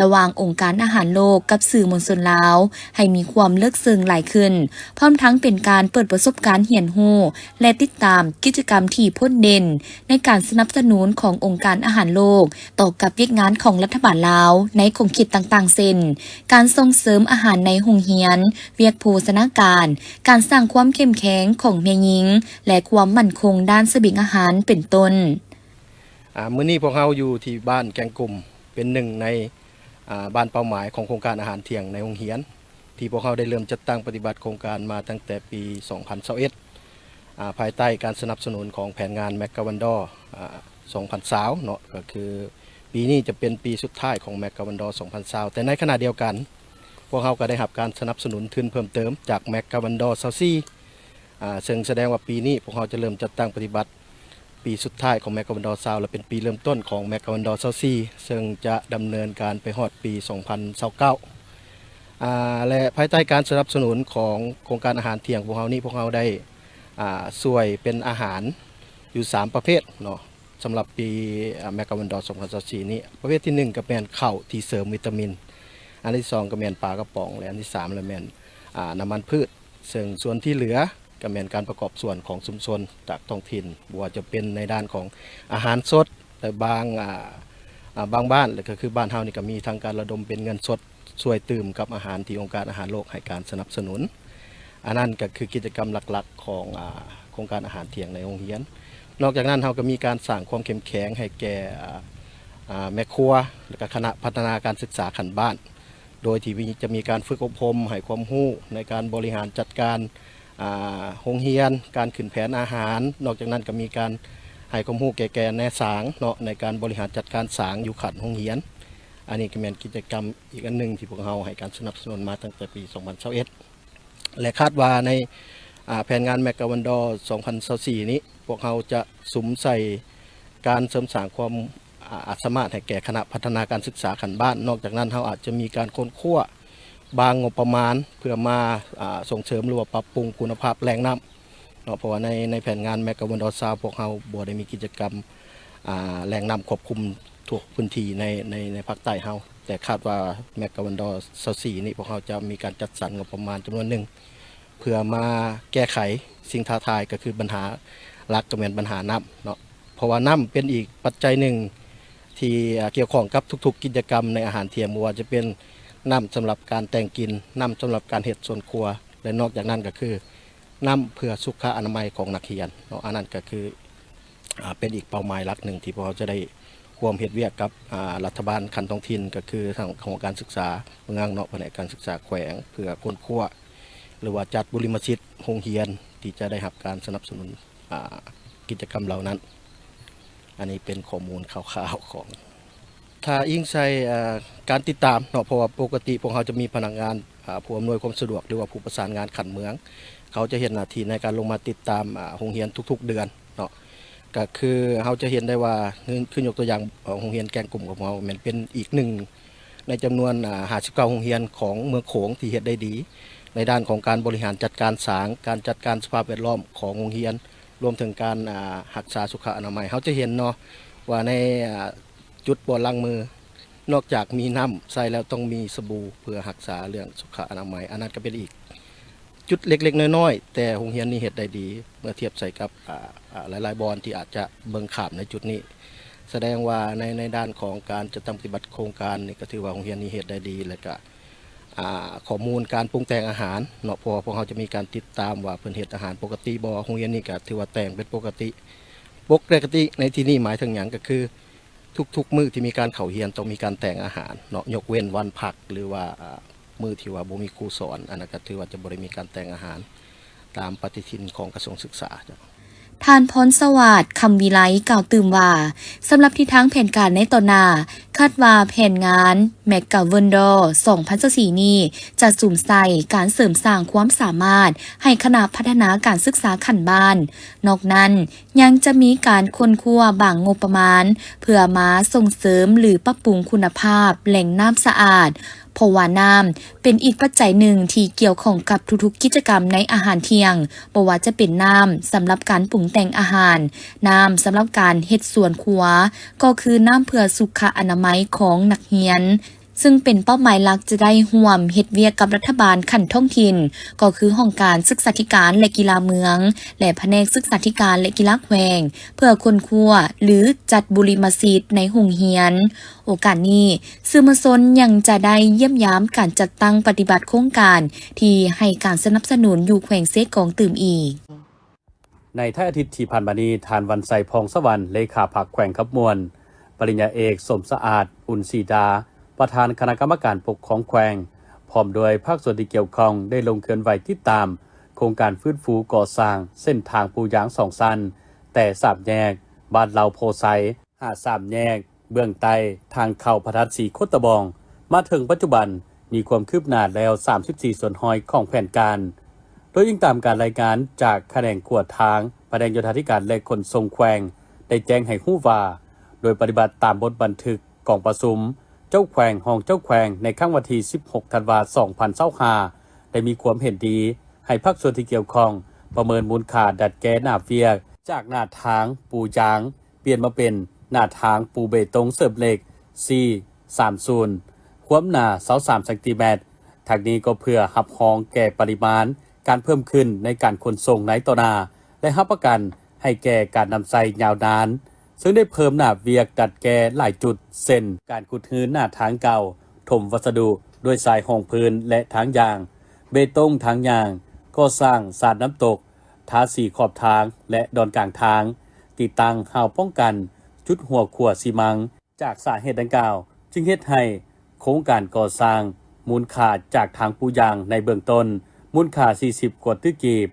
ລະຫວ່າງອົງການອາຫານໂລກກັບສື່ມວນຊົນລາວ ໃຫ້ມີຄວາມເລິກເຊິ່ງຫຼາຍຂຶ້ນ, ພ້ອມທັງເປັນການເປີດປະສົບການຮຽນຮູ້ ແລະ ຕິດຕາມກິດຈະກຳທີ່ພົ້ນເດັ່ນໃນການສະໜັບສະໜູນຂອງອົງການອາຫານໂລກ ຕໍ່ກັບວຽກງານຂອງລັດຖະບານລາວໃນຂົງເຂດຕ່າງໆ ເຊັ່ນ ການສົ່ງເສີມອາຫານໃນໂຮງຮຽນ, ວຽກໂພຊະນາການ, ການສ້າງຄວາມເຂັ້ມແຂງຂອງແມ່ຍິງ ແລະ ຄວາມໝັ້ນຄົງດ້ານສະບຽງອາຫານ ເປັນຕົ້ນ. ອາ ມື້ນີ້ພວກເຮົາຢູ່ທີ່ບ້ານແກ້ງກົມ ເປັນໜຶ່ງໃນ ອາ ບ້ານເປົ້າໝາຍຂອງໂຄງການອາຫານທ່ຽງໃນໂຮງຮຽນ ທີ່ພວກເຮົາໄດ້ເລີ່ມຈັດຕັ້ງປະຕິບັດໂຄງການມາຕັ້ງແຕ່ປີສອງພັນຊາວເອັດ ອາ ພາຍໃຕ້ການສະໜັບສະໜູນຂອງແຜນງານ McGovern-Dawes ອາ ສອງພັນຊາວເນາະ, ກໍຄືປີນີ້ຈະເປັນປີສຸດທ້າຍຂອງ McGovern-Dawes ສອງພັນຊາວ. ແຕ່ໃນຂະນະດຽວກັນ ພວກເຮົາກໍໄດ້ຮັບການສະໜັບສະໜູນທຶນເພີ່ມເຕີມຈາກ McGovern-Dawes ຊາວສີ່ ອາ ເຊິ່ງສະແດງວ່າປີນີ້ພວກເຮົາຈະເລີ່ມຈັດຕັ້ງປະຕິບັດປີສຸດທ້າຍຂອງ McGovern-Dawes ຊາວ ແລະ ເປັນປີເລີ່ມຕົ້ນຂອງ McGovern-Dawes ຊາວສີ່ ເຊິ່ງຈະດຳເນີນການໄປຮອດປີສອງພັນຊາວເກົ້າ ອາ ແລະ ພາຍໃຕ້ການສະໜັບສະໜູນຂອງໂຄງການອາຫານທ່ຽງພວກເຮົານີ້ ພວກເຮົາໄດ້ ອາ ຊ່ວຍເປັນອາຫານຢູ່ສາມປະເພດເນາະ ສຳລັບປີ ອາ McGovern-Dawes ສອງພັນຊາວສີ່ນີ້. ປະເພດທີໜຶ່ງ ກໍແມ່ນເຂົ້າທີ່ເສີມວິຕາມິນ, ອັນທີສອງ ກໍແມ່ນປາກະປ໋ອງ ແລະ ອັນທີສາມ ລະແມ່ນ ອາ ນ້ຳມັນພືດ. ເຊິ່ງສ່ວນທີ່ເຫຼືອກໍແມ່ນການປະກອບສ່ວນຂອງຊຸມຊົນຈາກທ້ອງຖິ່ນ, ບໍ່ວ່າຈະເປັນໃນດ້ານຂອງອາຫານສົດ ແລະ ບາງ ອາ ອາ ບາງບ້ານ ແລະ ກໍຄືບ້ານເຮົານີ້ກໍມີທັງການລະດົມເປັນເງິນສົດ ຊ່ວຍຕື່ມກັບອາຫານທີ່ອົງການອາຫານໂລກໃຫ້ການສະໜັບສະໜູນ. ອັນນັ້ນກໍຄືກິດຈະກຳຫຼັກໆຂອງ ອາ ໂຄງການອາຫານທ່ຽງໃນໂຮງຮຽນ. ນອກຈາກນັ້ນ ເຮົາກໍມີການສ້າງຄວາມເຂັ້ມແຂງໃຫ້ແກ່ ອາ ອາ ແມ່ຄົວ ແລະ ກໍຄະນະພັດທະນາການສຶກສາຂັ້ນບ້ານ ໂດຍທີ່ມີ ຈະມີການຝຶກອົບຮົມໃຫ້ຄວາມຮູ້ໃນການບໍລິຫານຈັດການ ອາ ໂຮງຮຽນ, ການຂຶ້ນແຜນອາຫານ. ນອກຈາກນັ້ນກໍມີການໃຫ້ຄວາມຮູ້ແກ່ ແກ່ນາຍສາງເນາະ ໃນການບໍລິຫານຈັດການສາງຢູ່ຂັ້ນໂຮງຮຽນ. ອັນນີ້ກໍແມ່ນກິດຈະກຳອີກອັນໜຶ່ງທີ່ພວກເຮົາໃຫ້ການສະໜັບສະໜູນມາຕັ້ງແຕ່ປີສອງພັນຊາວເອັດ ແລະ ຄາດວ່າໃນ ອາ ແຜນງານ McGovern-Dawes ສອງພັນຊາວສີ່ນີ້ ພວກເຮົາຈະສຸມໃສ່ການເສີມສ້າງຄວາມ ອາ ອາດສາມາດໃຫ້ແກ່ຄະນະພັດທະນາການສຶກສາຂັ້ນບ້ານ. ນອກຈາກນັ້ນ ເຮົາອາດຈະມີການຄົ້ນຄວ້າບາງງົບປະມານເພື່ອມາ ອາ ສົ່ງເສີມ ຫຼືວ່າປັບປຸງຄຸນນະພາບແຫຼ່ງນ້ຳເນາະ, ເພາະວ່າໃນ ໃນແຜນງານ McGovern-Dawes ຊາວ ພວກເຮົາບໍ່ໄດ້ມີກິດຈະກຳ ອາ ແຫຼ່ງນ້ຳຄວບຄຸມທົ່ວພື້ນທີ່ໃນ ໃນ ໃນພາກໃຕ້ເຮົາ, ແຕ່ຄາດວ່າ McGovern-Dawes ຊາວສີ່ນີ້ ພວກເຮົາຈະມີການຈັດສັນງົບປະມານຈຳນວນໜຶ່ງ ເພື່ອມາແກ້ໄຂສິ່ງທ້າທາຍ ກໍຄືບັນຫາຫຼັກກໍແມ່ນບັນຫານ້ຳເນາະ, ເພາະວ່ານ້ຳເປັນອີກປັດໄຈໜຶ່ງທີ່ ອາ ກ່ຽວຂ້ອງກັບທຸກໆກິດຈະກຳໃນອາຫານທ່ຽງ, ບໍ່ວ່າຈະເປັນນ້ຳສຳລັບການແຕ່ງກິນ, ນ້ຳສຳລັບການເຮັດສວນຄົວ ແລະ ນອກຈາກນັ້ນກໍຄືນ້ຳເພື່ອສຸຂະອະນາໄມຂອງນັກຮຽນເນາະ. ອັນນັ້ນກໍຄື ອາ ເປັນອີກເປົ້າໝາຍຫຼັກໜຶ່ງທີ່ພວກເຮົາຈະໄດ້ຮ່ວມເຮັດວຽກກັບ ອາ ລັດຖະບານຂັ້ນທ້ອງຖິ່ນ ກໍຄືທາງຫ້ອງການສຶກສາເມືອງເນາະ, ພະແນກການສຶກສາແຂວງ ເພື່ອຄົ້ນຄວ້າ ຫຼືວ່າຈັດບຸລິມະສິດໂຮງຮຽນທີ່ຈະໄດ້ຮັບການສະໜັບສະໜູນ ອາ ກິດຈະກຳເຫຼົ່ານັ້ນ. ອັນນີ້ເປັນຂໍ້ມູນຄ່າວໆຂອງ ຖ້າອີງໃສ່ ເອີ ການຕິດຕາມເນາະ ເພາະວ່າປົກກະຕິພວກເຮົາຈະມີພະນັກງານ ອາ ຜູ້ອຳນວຍຄວາມສະດວກ ຫຼືວ່າຜູ້ປະສານງານຂັ້ນເມືອງ ເຂົາຈະເຮັດໜ້າທີ່ໃນການລົງມາຕິດຕາມ ອາ ໂຮງຮຽນທຸກໆເດືອນເນາະ. ກະຄືເຮົາຈະເຫັນໄດ້ວ່າ ຄື ຄືຍົກຕົວຢ່າງ ເອີ ໂຮງຮຽນແກ້ງກຸ້ມຂອງເຮົາ ແມ່ນເປັນອີກໜຶ່ງໃນຈຳນວນ ອາ ຫ້າສິບເກົ້າໂຮງຮຽນຂອງເມືອງໂຂງທີ່ເຮັດໄດ້ດີ ໃນດ້ານຂອງການບໍລິຫານຈັດການສາງ, ການຈັດການສະພາບແວດລ້ອມຂອງໂຮງຮຽນ, ລວມເຖິງການ ອາ ຮັກສາສຸຂະອະນາໄມ. ເຮົາຈະເຫັນເນາະວ່າໃນ ອາ ຈຸດບ່ອນລ້າງມື ນອກຈາກມີນ້ຳໃຊ້ແລ້ວ ຕ້ອງມີສະບູເພື່ອຮັກສາເລື່ອງສຸຂະອະນາໄມ. ອັນນັ້ນກໍເປັນອີກຈຸດເລັກໆນ້ອຍໆ ແຕ່ໂຮງຮຽນນີ້ເຮັດໄດ້ດີ ເມື່ອທຽບໃສ່ກັບ ອາ ອາ ຫຼາຍໆບ່ອນທີ່ອາດຈະເບິ່ງຂ້າມໃນຈຸດນີ້. ສະແດງວ່າໃນ ໃນດ້ານຂອງການຈັດຕັ້ງປະຕິບັດໂຄງການນີ້ ກໍຖືວ່າໂຮງຮຽນນີ້ເຮັດໄດ້ດີ ແລະກະ ອາ ຂໍ້ມູນການປຸງແຕ່ງອາຫານເນາະ ເພາະວ່າພວກເຮົາຈະມີການຕິດຕາມວ່າເພິ່ນເຮັດອາຫານປົກກະຕິບໍ່. ໂຮງຮຽນນີ້ກໍຖືວ່າແຕ່ງເປັນປົກກະຕິ. ປົກກະຕິໃນທີ່ນີ້ໝາຍເຖິງຫຍັງ? ກໍຄື ທຸກໆມື້ທີ່ມີການເຂົ້າຮຽນຕ້ອງມີການແຕ່ງອາຫານເນາະ ຍົກເວັ້ນວັນພັກ ຫຼືວ່າ ອາ ມື້ທີ່ວ່າບໍ່ມີຄູສອນ ອັນນັ້ນກໍຖືວ່າຈະບໍ່ໄດ້ມີການແຕ່ງອາຫານຕາມປະຕິທິນຂອງກະຊວງສຶກສາ. ທ່ານ ພອນສະຫວາດ ຄຳວິໄລ ກ່າວຕື່ມວ່າ ສຳລັບທິດທາງແຜນການໃນຕໍ່ໜ້າ ຄາດວ່າແຜນງານ ແມັກກາເວີນດໍ ສອງພັນຊາວສີ່ນີ້ ຈະສຸມໃສ່ການເສີມສ້າງຄວາມສາມາດໃຫ້ຄະນະພັດທະນາການສຶກສາຂັ້ນບ້ານ. ນອກນັ້ນ ຍັງຈະມີການຄົ້ນຄວ້າບາງງົບປະມານ ເພື່ອມາສົ່ງເສີມ ຫຼື ປັບປຸງຄຸນນະພາບແຫຼ່ງນ້ຳສະອາດ, ເພາະວ່ານ້ຳເປັນອີກປັດໄຈໜຶ່ງທີ່ກ່ຽວຂ້ອງກັບທຸກໆກິດຈະກຳໃນອາຫານທ່ຽງ, ບໍ່ວ່າຈະເປັນນ້ຳສຳລັບການປຸງແຕ່ງອາຫານ, ນ້ຳສຳລັບການເຮັດສວນຄົວ, ກໍຄືນ້ຳເພື່ອສຸຂະອະນາໄມຂອງນັກຮຽນ. ຊຶ່ງເປັນເປົ້າໝາຍຫຼັກຈະໄດ້ຮ່ວມເຮັດວຽກກັບລັດຖະບານຂັ້ນທ້ອງຖິ່ນ ກໍຄືຫ້ອງການສຶກສາທິການ ແລະ ກິລາເມືອງ ແລະ ພະແນກສຶກສາທິການ ແລະ ກິລາແຂວງ ເພື່ອຄົ້ນຄວ້າ ຫຼື ຈັດບຸລິມະສິດໃນໂຮງຮຽນ. ໂອກາດນີ້ ສື່ມວນຊົນຍັງຈະໄດ້ຢ້ຽມຢາມການຈັດຕັ້ງປະຕິບັດໂຄງການທີ່ໃຫ້ການສະໜັບສະໜູນຢູ່ແຂວງເຊກອງຕື່ມອີກ. ໃນທ້າຍອາທິດທີ່ຜ່ານມານີ້, ທ່ານ ວັນໄຊ ພອງສະຫວັນ ເລຂາພັກແຂວງຄຳມ່ວນ, ປະລິນຍາເອກ ສົມສະອາດ ອຸ່ນສີດາ ປະທານຄະນະກຳມະການປົກຄອງແຂວງ ພ້ອມດ້ວຍພາກສ່ວນທີ່ກ່ຽວຂ້ອງ ໄດ້ລົງເຄື່ອນໄຫວຕິດຕາມໂຄງການຟື້ນຟູກໍ່ສ້າງເສັ້ນທາງປູຢາງສອງຊັ້ນ ແຕ່ສາມແຍກບ້ານເລົ່າໂພໄຊ ຫາສາມແຍກເບື້ອງໃຕ້ທາງເຂົ້າພະທາດສີໂຄດຕະບອງ. ມາເຖິງປັດຈຸບັນ ມີຄວາມຄືບໜ້າແລ້ວສາມສິບສີ່ສ່ວນຮ້ອຍຂອງແຜນການ. ໂດຍອີງຕາມການລາຍງານຈາກຂະແໜງຂົວທາງ ພະແນກໂຍທາທິການ ແລະ ຂົນສົ່ງແຂວງ ໄດ້ແຈ້ງໃຫ້ຮູ້ວ່າ ໂດຍປະຕິບັດຕາມບົດບັນທຶກກອງປະຊຸມເຈົ້າແຂວງ, ຮອງເຈົ້າແຂວງ ໃນຄັ້ງວັນທີສິບຫົກທັນວາ ສອງພັນຊາວຫ້າ ໄດ້ມີຄວາມເຫັນດີໃຫ້ພາກສ່ວນທີ່ກ່ຽວຂ້ອງປະເມີນມູນຄ່າດັດແກ້ໜ້າວຽກ ຈາກໜ້າທາງປູຢາງ ປ່ຽນມາເປັນໜ້າທາງປູເບຕົງເສີມເຫຼັກ ສີ່ ສາມສູນ ຄວາມໜາຊາວສາມຊັງຕີແມັດ. ທັງນີ້ກໍເພື່ອຮັບຮອງແກ່ປະລິມານການເພີ່ມຂຶ້ນໃນການຂົນສົ່ງໃນຕໍ່ໜ້າ ແລະ ຮັບປະກັນໃຫ້ແກ່ການນຳໃຊ້ຍາວນານ, ເຊິ່ງໄດ້ເພີ່ມໜ້າວຽກດັດແກ້ຫຼາຍຈຸດ ເຊັ່ນ ການຂຸດຮື້ໜ້າທາງເກົ່າ, ຖົມວັດສະດຸດ້ວຍຊາຍຮອງພື້ນ ແລະ ທາງຢາງ, ເບຕົງທາງຍ່າງ, ກໍ່ສ້າງສາດນ້ຳຕົກ, ທາສີຂອບທາງ ແລະ ດອນກາງທາງ, ຕິດຕັ້ງຮາວປ້ອງກັນ, ຈຸດຫົວຂົວຊີມັງ. ຈາກສາເຫດດັ່ງກ່າວ ຈຶ່ງເຮັດໃຫ້ໂຄງການກໍ່ສ້າງມູນຄ່າຈາກທາງປູຢາງໃນເບື້ອງຕົ້ນ ມູນຄ່າສີ່ສິບກວ່າຕື້ກີບ,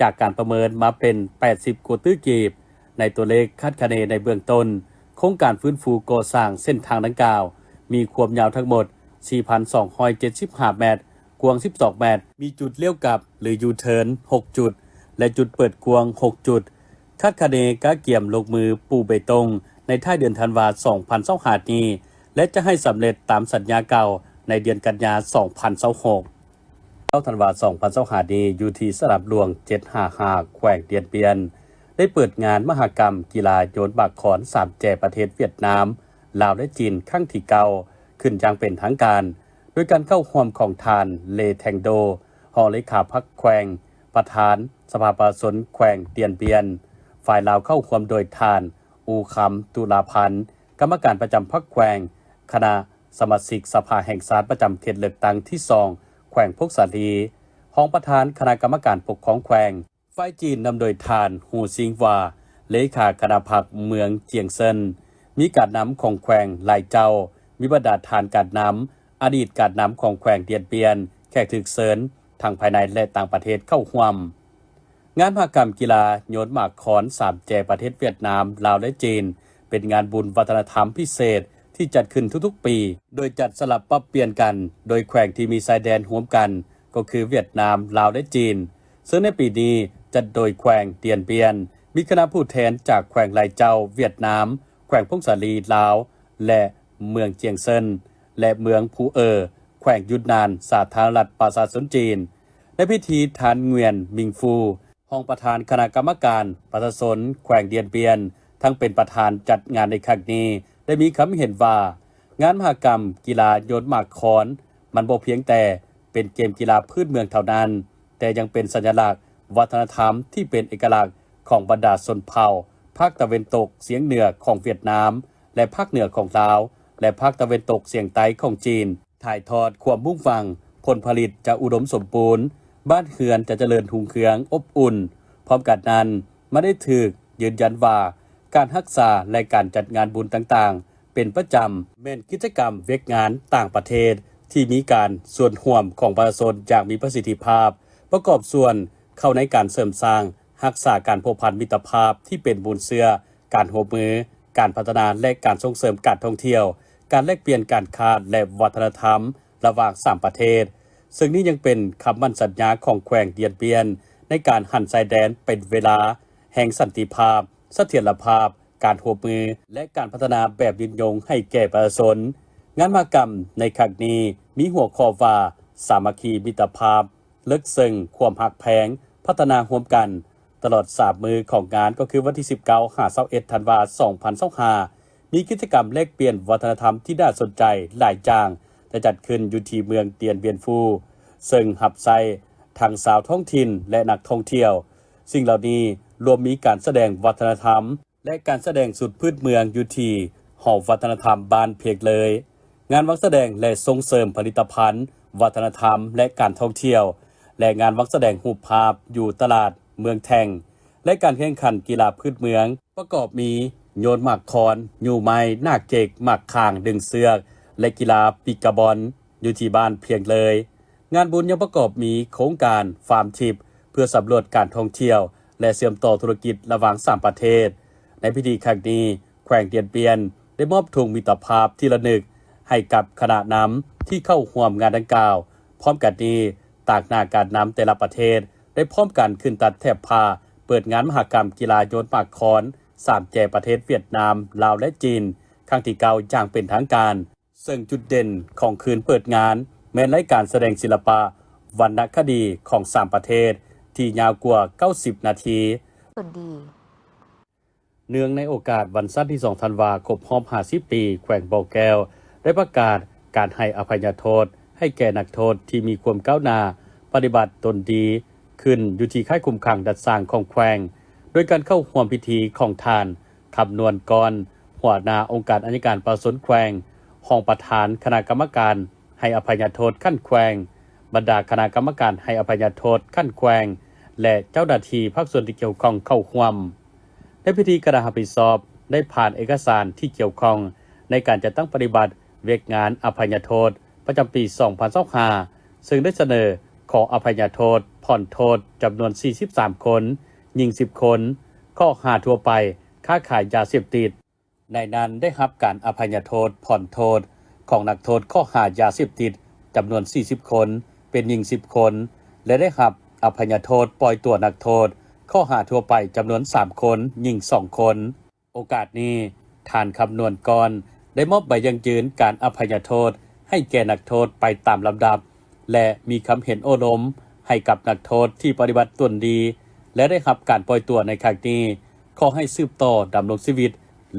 ຈາກການປະເມີນມາເປັນແປດສິບກວ່າຕື້ກີບ. ໃນຕົວເລກຄາດຄະເນໃນເບື້ອງຕົ້ນ, ໂຄງການຟື້ນຟູກໍ່ສ້າງເສັ້ນທາງດັ່ງກ່າວ ມີຄວາມຍາວທັງໝົດສີ່ພັນສອງຮ້ອຍເຈັດສິບຫ້າແມັດ, ກວ້າງສິບສອງແມັດ, ມີຈຸດລ້ຽວກັບ ຫຼື ຢູເທີນ ຫົກຈຸດ ແລະ ຈຸດເປີດກວ້າງ ຫົກຈຸດ. ຄາດຄະເນກະກຽມລົງມືປູເບຕົງໃນທ້າຍເດືອນທັນວາ ສອງພັນຊາວຫ້ານີ້ ແລະ ຈະໃຫ້ສຳເລັດຕາມສັນຍາເກົ່າໃນເດືອນກັນຍາ ສອງພັນຊາວຫົກ. ເກົ້າທັນວາ ສອງພັນຊາວຫ້ານີ້ ຢູ່ທີ່ສະໜາມຫຼວງ ເຈັດຫ້າຫ້າ ແຂວງດຽນບຽນ ໄດ້ເປີດງານມະຫະກຳກິລາໂຍນໝາກຄອນສາມແຈປະເທດຫວຽດນາມ, ລາວ ແລະ ຈີນ ຄັ້ງທີເກົ້າ ຂຶ້ນຢ່າງເປັນທາງການ ໂດຍການເຂົ້າຮ່ວມຂອງທ່ານ ເລ ແທງໂດ ຮອງເລຂາພັກແຂວງ, ປະທານສະພາປະຊາຊົນແຂວງດຽນບຽນ. ຝ່າຍລາວເຂົ້າຮ່ວມໂດຍທ່ານ ອູຄຳ ຕຸລາພັນ ກຳມະການປະຈຳພັກແຂວງ, ຄະນະສະມາຊິກສະພາແຫ່ງຊາດປະຈຳເຂດເລືອກຕັ້ງທີສອງ ແຂວງຜົ້ງສາລີ, ຮອງປະທານຄະນະກຳມະການປົກຄອງແຂວງ. ຝ່າຍຈີນນຳໂດຍທ່ານ ຫູຊິງຫວາ ເລຂາຄະນະພັກເມືອງຈຽງເຊິນ, ມີການນຳຂອງແຂວງຫຼາຍເຈົ້າ, ມີບັນດາທ່ານການນຳ, ອະດີດການນຳຂອງແຂວງດຽນບຽນ, ແຂກຖືກເຊີນທັງພາຍໃນ ແລະ ຕ່າງປະເທດເຂົ້າຮ່ວມ. ງານມະຫະກຳກິລາໂຍນໝາກຄອນສາມແຈປະເທດຫວຽດນາມ, ລາວ ແລະ ຈີນ ເປັນງານບຸນວັດທະນະທຳພິເສດ ທີ່ຈັດຂຶ້ນທຸກໆປີ ໂດຍຈັດສະຫຼັບປັບປ່ຽນກັນ ໂດຍແຂວງທີ່ມີຊາຍແດນຮ່ວມກັນ ກໍຄືຫວຽດນາມ, ລາວ ແລະ ຈີນ, ເຊິ່ງໃນປີນີ້ຈັດໂດຍແຂວງດຽນບຽນ, ມີຄະນະຜູ້ແທນຈາກແຂວງໄລເຈົ້າ ຫວຽດນາມ, ແຂວງຜົ້ງສາລີ ລາວ ແລະ ເມືອງຈຽງເຊິນ ແລະ ເມືອງພູເອີ ແຂວງຢຸນນານ ສາທາລະນະລັດປະຊາຊົນຈີນ. ໃນພິທີ ທ່ານ ຫງວຽນ ມິງຟູ ຮອງປະທານຄະນະກຳມະການປະຊາຊົນແຂວງດຽນບຽນ ທັງເປັນປະທານຈັດງານໃນຄັ້ງນີ້ ໄດ້ມີຄຳເຫັນວ່າ ງານມະຫະກຳກິລາໂຍນໝາກຄອນ ມັນບໍ່ພຽງແຕ່ເປັນເກມກິລາພື້ນເມືອງເທົ່ານັ້ນ, ແຕ່ຍັງເປັນສັນຍະລັກວັດທະນະທຳທີ່ເປັນເອກະລັກຂອງບັນດາຊົນເຜົ່າພາກຕາເວັນຕົກສຽງເໜືອຂອງຫວຽດນາມ ແລະ ພາກເໜືອຂອງລາວ ແລະ ພາກຕາເວັນຕົກສຽງໃຕ້ຂອງຈີນ. ຖ່າຍທອດຄວາມມຸ່ງຫວັງ, ຜົນຜະລິດຈະອຸດົມສົມບູນ, ບ້ານເຮືອນຈະຈະເລີນຮຸ່ງເຮືອງອົບອຸ່ນ. ພ້ອມກັນນັ້ນ, ມັນໄດ້ຖືກຢືນຢັນວ່າ ການຮັກສາ ແລະ ການຈັດງານບຸນຕ່າງໆເປັນປະຈຳ ແມ່ນກິດຈະກຳວຽກງານຕ່າງປະເທດທີ່ມີການສ່ວນຮ່ວມຂອງປະຊາຊົນຢ່າງມີປະສິດທິພາບ, ປະກອບສ່ວນເຂົ້າໃນການເສີມສ້າງ ຮັກສາການພົວພັນມິດຕະພາບທີ່ເປັນມູນເຊື້ອ, ການຮ່ວມມື, ການພັດທະນາ ແລະ ການສົ່ງເສີມການທ່ອງທ່ຽວ, ການແລກປ່ຽນການຄ້າ ແລະ ວັດທະນະທຳລະຫວ່າງສາມປະເທດ, ເຊິ່ງນີ້ຍັງເປັນຄຳໝັ້ນສັນຍາຂອງແຂວງດຽນບຽນ ໃນການຫັນຊາຍແດນເປັນເວລາແຫ່ງສັນຕິພາບ, ສະຖຽນລະພາບ, ການຮ່ວມມື ແລະ ການພັດທະນາແບບຍືນຍົງໃຫ້ແກ່ປະຊາຊົນ. ງານມະຫະກຳໃນຄັ້ງນີ້ມີຫົວຂໍ້ວ່າ ສາມັກຄີມິດຕະພາບ ເລິກເຊິ່ງຄວາມຮັກແພງ ພັດທະນາຮ່ວມກັນ. ຕະຫຼອດສາມມື້ຂອງງານ ກໍຄືວັນທີສິບເກົ້າຫາຊາວເອັດທັນວາ ສອງພັນຊາວຫ້າ ມີກິດຈະກຳແລກປ່ຽນວັດທະນະທຳທີ່ໜ້າສົນໃຈຫຼາຍຢ່າງ ຈະຈັດຂຶ້ນຢູ່ທີ່ເມືອງຕຽນບຽນຟູ ເຊິ່ງຮັບໃຊ້ທັງຊາວທ້ອງຖິ່ນ ແລະ ນັກທ່ອງທ່ຽວ. ສິ່ງເຫຼົ່ານີ້ລວມມີການສະແດງວັດທະນະທຳ ແລະ ການສະແດງຊຸດພື້ນເມືອງຢູ່ທີ່ຫໍວັດທະນະທຳບ້ານພຽງເລີຍ, ງານວາງສະແດງ ແລະ ສົ່ງເສີມຜະລິດຕະພັນວັດທະນະທຳ ແລະ ການທ່ອງທ່ຽວ ແລະ ງານວາງສະແດງຮູບພາບຢູ່ຕະຫຼາດເມືອງແທ່ງ ແລະ ການແຂ່ງຂັນກິລາພື້ນເມືອງ ປະກອບມີໂຍນໝາກຄອນ, ຍູ້ໄມ້, ໜາກເຈັກ, ໝາກຂ່າງ, ດຶງເຊືອກ ແລະ ກິລາປີກກະບອນ ຢູ່ທີ່ບ້ານພຽງເລີຍ. ງານບຸນຍັງປະກອບມີໂຄງການຟາມທິບ ເພື່ອສຳຫຼວດການທ່ອງທ່ຽວ ແລະ ເຊື່ອມຕໍ່ທຸລະກິດລະຫວ່າງສາມປະເທດ. ໃນພິທີຄັ້ງນີ້, ແຂວງດຽນບຽນໄດ້ມອບທຸງມິດຕະພາບທີ່ລະນຶກໃຫ້ກັບຄະນະນຳທີ່ເຂົ້າຮ່ວມງານດັ່ງກ່າວ. ພ້ອມກັນນີ້, ຕາງໜ້າການນຳແຕ່ລະປະເທດໄດ້ພ້ອມກັນຂຶ້ນຕັດແຖບຜ້າເປີດງານມະຫະກຳກິລາໂຍນໝາກຄອນ ສາມແຈປະເທດຫວຽດນາມ, ລາວ ແລະ ຈີນ ຄັ້ງທີເກົ້າຢ່າງເປັນທາງການ. ເຊິ່ງຈຸດເດັ່ນຂອງຄືນເປີດງານແມ່ນລາຍການສະແດງສິລະປະວັນນະຄະດີຂອງສາມປະເທດທີ່ຍາວກວ່າເກົ້າສິບນາທີ. ເນື່ອງໃນໂອກາດວັນຊາດທີສອງທັນວາ ຄົບຮອບຫ້າສິບປີ ແຂວງບໍ່ແກ້ວໄດ້ປະກາດການໃຫ້ອະໄພຍະໂທດໃຫ້ແກ່ນັກໂທດທີ່ມີຄວາມກ້າວໜ້າປະຕິບັດຕົນດີ ຂຶ້ນຢູ່ທີ່ຄ້າຍຄຸມຂັງດັດສ້າງຂອງແຂວງ ໂດຍການເຂົ້າຮ່ວມພິທີຂອງທ່ານ ຄຳນວນ ກອນ ຫົວໜ້າອົງການໄອຍະການປະຊາຊົນແຂວງ, ຮອງປະທານຄະນະກຳມະການໃຫ້ອະໄພຍະໂທດຂັ້ນແຂວງ, ບັນດາຄະນະກຳມະການໃຫ້ອະໄພຍະໂທດຂັ້ນແຂວງ ແລະ ເຈົ້າໜ້າທີ່ພາກສ່ວນທີ່ກ່ຽວຂ້ອງເຂົ້າຮ່ວມ. ໃນພິທີ ຄະນະຮັບຜິດຊອບໄດ້ຜ່ານເອກະສານທີ່ກ່ຽວຂ້ອງໃນການຈັດຕັ້ງປະຕິບັດວຽກງານອະໄພຍະໂທດປະຈຳປີສອງພັນຊາວຫ້າ ເຊິ່ງໄດ້ສະເໜີຂໍອະໄພຍະໂທດຜ່ອນໂທດຈຳນວນສີ່ສິບສາມຄົນ, ຍິງສິບຄົນ, ຂໍ້ຫາທົ່ວໄປ ຄ້າຂາຍຢາເສບຕິດ. ໃນນັ້ນໄດ້ຮັບການອະໄພຍະໂທດຜ່ອນໂທດຂອງນັກໂທດຂໍ້ຫາຢາເສບຕິດຈຳນວນສີ່ສິບຄົນ, ເປັນຍິງສິບຄົນ ແລະ ໄດ້ຮັບອະໄພຍະໂທດປ່ອຍຕົວນັກໂທດຂໍ້ຫາທົ່ວໄປຈຳນວນສາມຄົນ, ຍິງສອງຄົນ. ໂອກາດນີ້, ທ່ານ ຄຳນວນ ກອນ ໄດ້ມອບໃບຢັ້ງຢືນການອະໄພຍະໂທດໃຫ້ແກ່ນັກໂທດໄປຕາມລຳດັບ ແລະ ມີຄຳເຫັນໂອ້ລົມໃຫ້ກັບນັກໂທດທີ່ປະຕິບັດຕົນດີ ແລະ ໄດ້ຮັບການປ່ອຍຕົວໃນຄັ້ງນີ້. ຂໍໃຫ້ສືບຕໍ່ດຳລົງຊີວິດ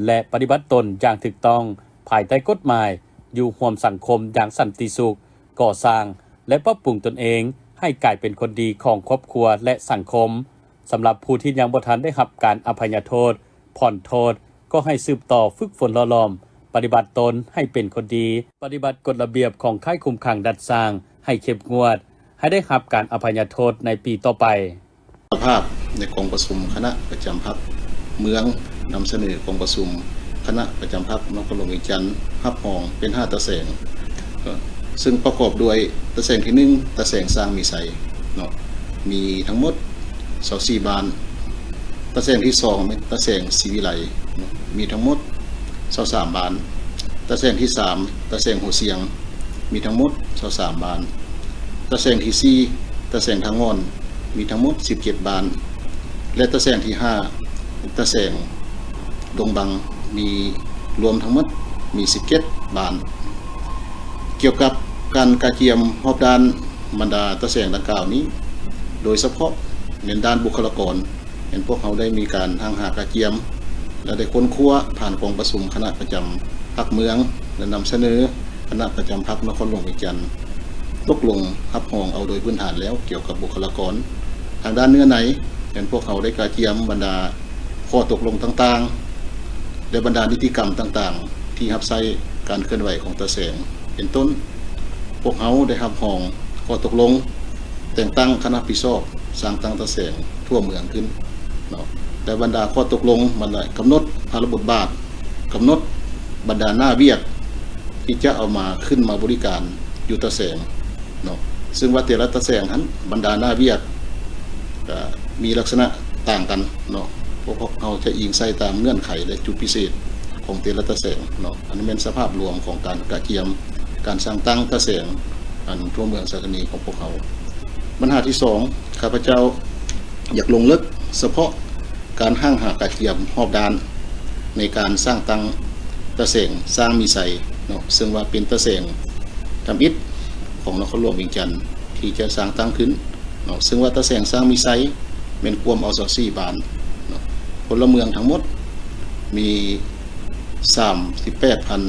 ແລະ ປະຕິບັດຕົນຢ່າງຖືກຕ້ອງພາຍໃຕ້ກົດໝາຍ, ຢູ່ຮ່ວມສັງຄົມຢ່າງສັນຕິສຸກ, ກໍ່ສ້າງ ແລະ ປັບປຸງຕົນເອງໃຫ້ກາຍເປັນຄົນດີຂອງຄອບຄົວ ແລະ ສັງຄົມ. ສຳລັບຜູ້ທີ່ຍັງບໍ່ທັນໄດ້ຮັບການອະໄພຍະໂທດ, ຜ່ອນໂທດ ກໍໃຫ້ສືບຕໍ່ຝຶກຝົນຫຼໍ່ຫຼອມປະຕິບັດຕົນໃຫ້ເປັນຄົນດີ, ປະຕິບັດກົດລະບຽບຂອງຄ້າຍຄຸມຂັງດັດສ້າງໃຫ້ເຂັ້ມງວດ, ໃຫ້ໄດ້ຮັບການອະໄພຍະໂທດໃນປີຕໍ່ໄປ. ສະພາບໃນກອງປະຊຸມຄະນະປະຈຳພັກເມືອງ ນຳສະເໜີກອງປະຊຸມຄະນະປະຈຳພັກນະຄອນຫຼວງວຽງຈັນ ຮັບຮອງເປັນຫ້າຕາແສງ ເຊິ່ງປະກອບດ້ວຍຕາແສງທີໜຶ່ງ ຕາແສງຊ້າງມີໄຊເນາະ ມີທັງໝົດຊາວສີ່ບ້ານ, ຕາແສງທີສອງແມ່ນຕາແສງສີວິໄລເນາະ ມີທັງໝົດຊາວສາມບ້ານ, ຕາແສງທີສາມ ຕາແສງຫົວຊຽງ ມີທັງໝົດຊາວສາມບ້ານ, ຕາແສງທີສີ່ ຕາແສງທາງງອນ ມີທັງໝົດສິບເຈັດບ້ານ ແລະ ຕາແສງທີຫ້າ ຕາແສງດົງບັງ ມີ ລວມທັງໝົດມີສິບເຈັດບ້ານ. ກ່ຽວກັບການກະກຽມຮອບດ້ານບັນດາຕາແສງດັ່ງກ່າວນີ້ ໂດຍສະເພາະແມ່ນດ້ານບຸກຄະລາກອນ ແມ່ນພວກເຮົາໄດ້ມີການຮ່າງຫາກະກຽມ ແລະ ໄດ້ຄົ້ນຄວ້າຜ່ານກອງປະຊຸມຄະນະປະຈຳພັກເມືອງ ແລະ ນຳສະເໜີຄະນະປະຈຳພັກນະຄອນຫຼວງວຽງຈັນ ຕົກລົງຮັບຮອງເອົາໂດຍພື້ນຖານແລ້ວ ກ່ຽວກັບບຸກຄະລາກອນ. ທາງດ້ານເນື້ອໃນ ແມ່ນພວກເຮົາໄດ້ກະກຽມບັນດາຂໍ້ຕົກລົງຕ່າງໆ ແລະ ບັນດານິຕິກຳຕ່າງໆ ທີ່ຮັບໃຊ້ການເຄື່ອນໄຫວຂອງຕາແສງ ເປັນຕົ້ນ ພວກເຮົາໄດ້ຮັບຮອງຂໍ້ຕົກລົງແຕ່ງຕັ້ງຄະນະຮັບຜິດຊອບສ້າງຕັ້ງຕາແສງທົ່ວເມືອງຂຶ້ນເນາະ ແລະ ບັນດາຂໍ້ຕົກລົງ ບັນດາກຳນົດພາລະບົດບາດ, ກຳນົດບັນດາໜ້າວຽກທີ່ຈະເອົາມາ ຂຶ້ນມາບໍລິການຢູ່ຕາແສງເນາະ ເຊິ່ງວ່າແຕ່ລະຕາແສງຫັ້ນ ບັນດາໜ້າວຽກກະມີລັກສະນະຕ່າງກັນເນາະ. ພວກເຮົາຈະອີງໃສ່ຕາມເງື່ອນໄຂ ແລະ ຈຸດພິເສດຂອງແຕ່ລະຕາແສງເນາະ. ອັນນີ້ແມ່ນສະພາບລວມຂອງການກະກຽມການສ້າງຕັ້ງຕາແສງ ອັນທົ່ວເມືອງສາທານີຂອງພວກເຮົາ. ບັນຫາທີສອງ ຂ້າພະເຈົ້າຢາກລົງເລິກສະເພາະການຮ່າງຫາກະກຽມຮອບດ້ານໃນການສ້າງຕັ້ງຕາແສງຊ້າງມີໄຊເນາະ ເຊິ່ງວ່າເປັນຕາແສງທຳອິດຂອງນະຄອນຫຼວງວຽງຈັນທີ່ຈະສ້າງຕັ້ງຂຶ້ນເນາະ ເຊິ່ງວ່າຕາແສງຊ້າງມີໄຊແມ່ນກວມເອົາຊາວສີ່ບ້ານເນາະ ພົນລະເມືອງທັງໝົດມີສາມສິບແປດພັນ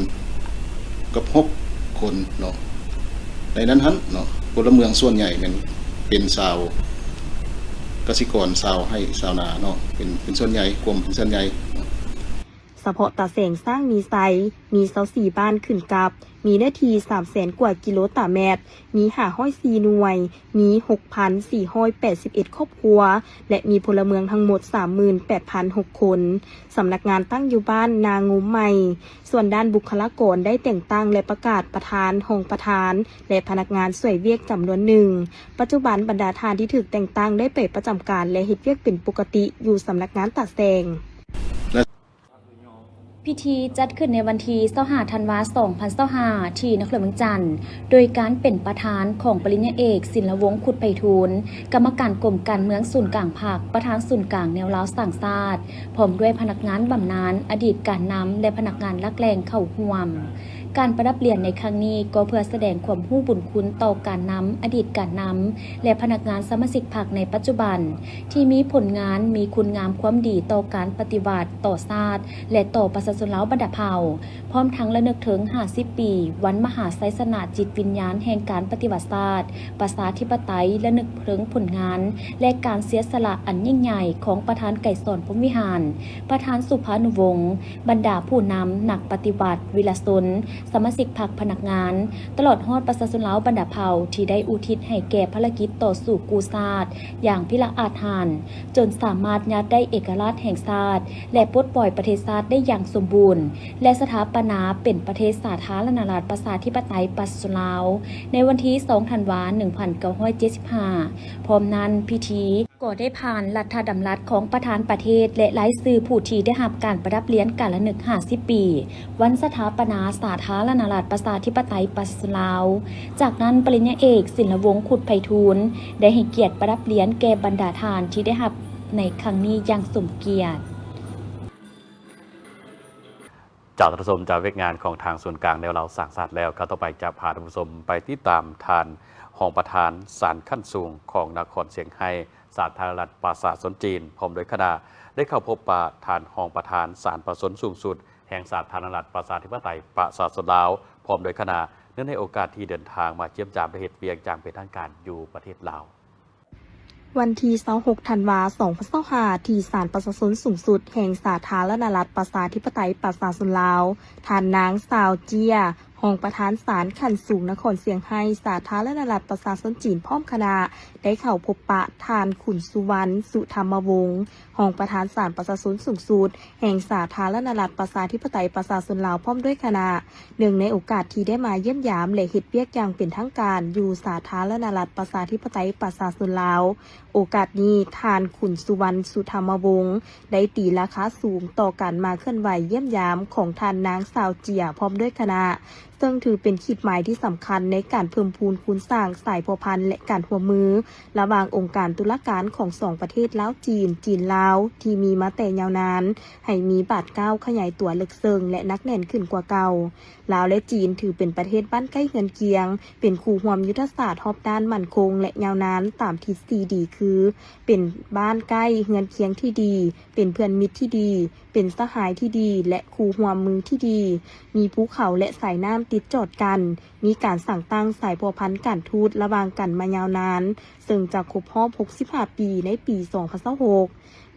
ກັບຫົກຄົນເນາະ. ໃນນັ້ນຫັ້ນເນາະ ພົນລະເມືອງສ່ວນໃຫຍ່ແມ່ນເປັນຊາວກະສິກອນ ຊາວໄຮ່ຊາວນາເນາະ ເປັນ ເປັນສ່ວນໃຫຍ່ ກວມເປັນສ່ວນໃຫຍ່. ສະເພາະຕາແສງຊ້າງມີໄຊ ມີຊາວສີ່ບ້ານຂຶ້ນກັບ ມີເນື້ອທີ່ສາມແສນກວ່າກິໂລຕາແມັດ, ມີຫ້າຮ້ອຍສີ່ໜ່ວຍ, ມີຫົກພັນສີ່ຮ້ອຍແປດສິບເອັດຄອບຄົວ ແລະ ມີພົນລະເມືອງທັງໝົດສາມໝື່ນແປດພັນຫົກຄົນ. ສຳນັກງານຕັ້ງຢູ່ບ້ານນາງຸມໃໝ່. ສ່ວນດ້ານບຸກຄະລາກອນໄດ້ແຕ່ງຕັ້ງ ແລະ ປະກາດປະທານ, ຮອງປະທານ ແລະ ພະນັກງານຊ່ວຍວຽກຈຳນວນໜຶ່ງ. ປັດຈຸບັນບັນດາທ່ານທີ່ຖືກແຕ່ງຕັ້ງໄດ້ໄປປະຈຳການ ແລະ ເຮັດວຽກເປັນປົກກະຕິຢູ່ສຳນັກງານຕາແສງ. ພິທີຈັດຂຶ້ນໃນວັນທີຊາວຫ້າ ທັນວາ ສອງພັນຊາວຫ້າ ທີ່ນະຄອນຫຼວງວຽງຈັນ ໂດຍການເປັນປະທານຂອງປະລິນຍາເອກ ສິນລະວົງ ຄຸດໄພທູນ ກຳມະການກົມການເມືອງສູນກາງພັກ, ປະທານສູນກາງແນວລາວສ້າງຊາດ, ພ້ອມດ້ວຍພະນັກງານບຳນານ, ອະດີດການນຳ ແລະ ພະນັກງານຫຼັກແຫຼ່ງເຂົ້າຮ່ວມ. ການປະດັບຫຼຽນໃນຄັ້ງນີ້ກໍເພື່ອສະແດງຄວາມຮູ້ບຸນຄຸນຕໍ່ການນຳ, ອະດີດການນຳ ແລະ ພະນັກງານສະມາຊິກພັກໃນປັດຈຸບັນ ທີ່ມີຜົນງານ, ມີຄຸນງາມຄວາມດີຕໍ່ການປະຕິວັດ, ຕໍ່ຊາດ ແລະ ຕໍ່ປະຊາຊົນລາວບັນດາເຜົ່າ, ພ້ອມທັງລະນຶກເຖິງຫ້າສິບປີ ວັນມະຫາໄຊຊະນະຈິດວິນຍານແຫ່ງການປະຕິວັດຊາດ ປະຊາທິປະໄຕ, ລະນຶກເຖິງຜົນງານ ແລະ ການເສຍສະຫຼະອັນຍິ່ງໃຫຍ່ຂອງປະທານໄກສອນ ພົມວິຫານ, ປະທານສຸພານຸວົງ, ບັນດາຜູ້ນຳ, ນັກປະຕິວັດ, ວິລະຊົນ, ສະມາຊິກພັກ, ພະນັກງານ, ຕະຫຼອດຮອດປະຊາຊົນລາວບັນດາເຜົ່າ ທີ່ໄດ້ອຸທິດໃຫ້ແກ່ພາລະກິດຕໍ່ສູ້ກູ້ຊາດຢ່າງພິລະອາດຫານ, ຈົນສາມາດຍາດໄດ້ເອກະລາດແຫ່ງຊາດ ແລະ ປົດປ່ອຍປະເທດຊາດໄດ້ຢ່າງສົມບູນ ແລະ ສະຖາປະນາເປັນປະເທດສາທາລະນະລັດ ປະຊາທິປະໄຕ ປະຊາຊົນລາວ ໃນວັນທີສອງ ທັນວາ ໜຶ່ງພັນເກົ້າຮ້ອຍເຈັດສິບຫ້າ. ພ້ອມນັ້ນ, ພິທີກໍໄດ້ຜ່ານລັດຖະດຳລັດຂອງປະທານປະເທດ ແລະ ລາຍຊື່ຜູ້ທີ່ໄດ້ຮັບການປະດັບຫຼຽນການລະນຶກຫ້າສິບປີ ວັນສະຖາປະນາສາທາລະນະລັດ ປະຊາທິປະໄຕ ປະຊາຊົນລາວ. ຈາກນັ້ນ, ປະລິນຍາເອກ ສິນລະວົງ ຄຸດໄພທູນ ໄດ້ໃຫ້ກຽດປະດັບຫຼຽນແກ່ບັນດາທ່ານທີ່ໄດ້ຮັບໃນຄັ້ງນີ້ຢ່າງສົມກຽດ. ຈາກທ່ານຜູ້ຊົມ ຈາກວຽກງານຂອງທາງສູນກາງແນວລາວສ້າງຊາດແລ້ວ, ຂ່າວຕໍ່ໄປຈະພາທ່ານຜູ້ຊົມໄປຕິດຕາມທ່ານຮອງປະທານສານຂັ້ນສູງຂອງນະຄອນຊຽງໄຮ້ ສາທາລະນະລັດປະຊາຊົນຈີນ ພ້ອມໂດຍຄະນະ ໄດ້ເຂົ້າພົບປະທ່ານຮອງປະທານສານປະຊາຊົນສູງສຸດແຫ່ງສາທາລະນະລັດປະຊາທິປະໄຕປະຊາຊົນລາວ ພ້ອມໂດຍຄະນະ ເນື່ອງໃນໂອກາດທີ່ເດີນທາງມາຢ້ຽມຢາມ ແລະ ເຮັດວຽກຢ່າງເປັນທາງການຢູ່ປະເທດລາວ. ວັນທີຊາວຫົກ ທັນວາ ສອງພັນຊາວຫ້າ ທີ່ສານປະຊາຊົນສູງສຸດແຫ່ງສາທາລະນະລັດປະຊາທິປະໄຕປະຊາຊົນລາວ, ທ່ານນາງຊາວເຈຍ ຮອງປະທານສານຂັ້ນສູງນະຄອນຊຽງໄຮ້ ສາທາລະນະລັດປະຊາຊົນຈີນ ພ້ອມຄະນະ ໄດ້ເຂົ້າພົບປະທ່ານ ຂຸນສຸວັນ ສຸທຳມະວົງ ຮອງປະທານສານປະຊາຊົນສູງສຸດ ແຫ່ງສາທາລະນະລັດປະຊາທິປະໄຕປະຊາຊົນລາວ ພ້ອມດ້ວຍຄະນະ, ເນື່ອງໃນໂອກາດທີ່ໄດ້ມາຢ້ຽມຢາມ ແລະ ເຮັດວຽກຢ່າງເປັນທາງການຢູ່ສາທາລະນະລັດປະຊາທິປະໄຕປະຊາຊົນລາວ. ໂອກາດນີ້, ທ່ານ ຂຸນສຸວັນ ສຸທຳມະວົງ ໄດ້ຕີລາຄາສູງຕໍ່ການມາເຄື່ອນໄຫວຢ້ຽມຢາມຂອງທ່ານນາງ ຊາວເຈຍ ພ້ອມດ້ວຍຄະນະ, ເຊິ່ງຖືເປັນຂີດໝາຍທີ່ສຳຄັນໃນການເພີ່ມພູນຄູນສ້າງສາຍພົວພັນ ແລະ ການຮ່ວມມືລະຫວ່າງອົງການຕຸລາການຂອງສອງປະເທດລາວ-ຈີນ, ຈີນ-ລາວ ທີ່ມີມາແຕ່ຍາວນານ ໃຫ້ມີບາດກ້າວຂະຫຍາຍຕົວເລິກເຊິ່ງ ແລະ ໜັກແໜ້ນຂຶ້ນກວ່າເກົ່າ. ລາວ ແລະ ຈີນ ຖືເປັນປະເທດບ້ານໃກ້ເຮືອນຄຽງ, ເປັນຄູ່ຮ່ວມຍຸດທະສາດຮອບດ້ານໝັ້ນຄົງ ແລະ ຍາວນານຕາມທິດສີ່ດີ ຄື ເປັນບ້ານໃກ້ເຮືອນຄຽງທີ່ດີ, ເປັນເພື່ອນມິດທີ່ດີ, ເປັນສະຫາຍທີ່ດີ ແລະ ຄູ່ຮ່ວມມືທີ່ດີ, ມີພູເຂົາ ແລະ ສາຍນ້ຳຕິດຈອດກັນ, ມີການສ້າງຕັ້ງສາຍພົວພັນການທູດລະຫວ່າງກັນມາຍາວນານ, ເຊິ່ງຈະຄົບຮອບຫົກສິບຫ້າປີໃນປີສອງພັນຊາວຫົກ.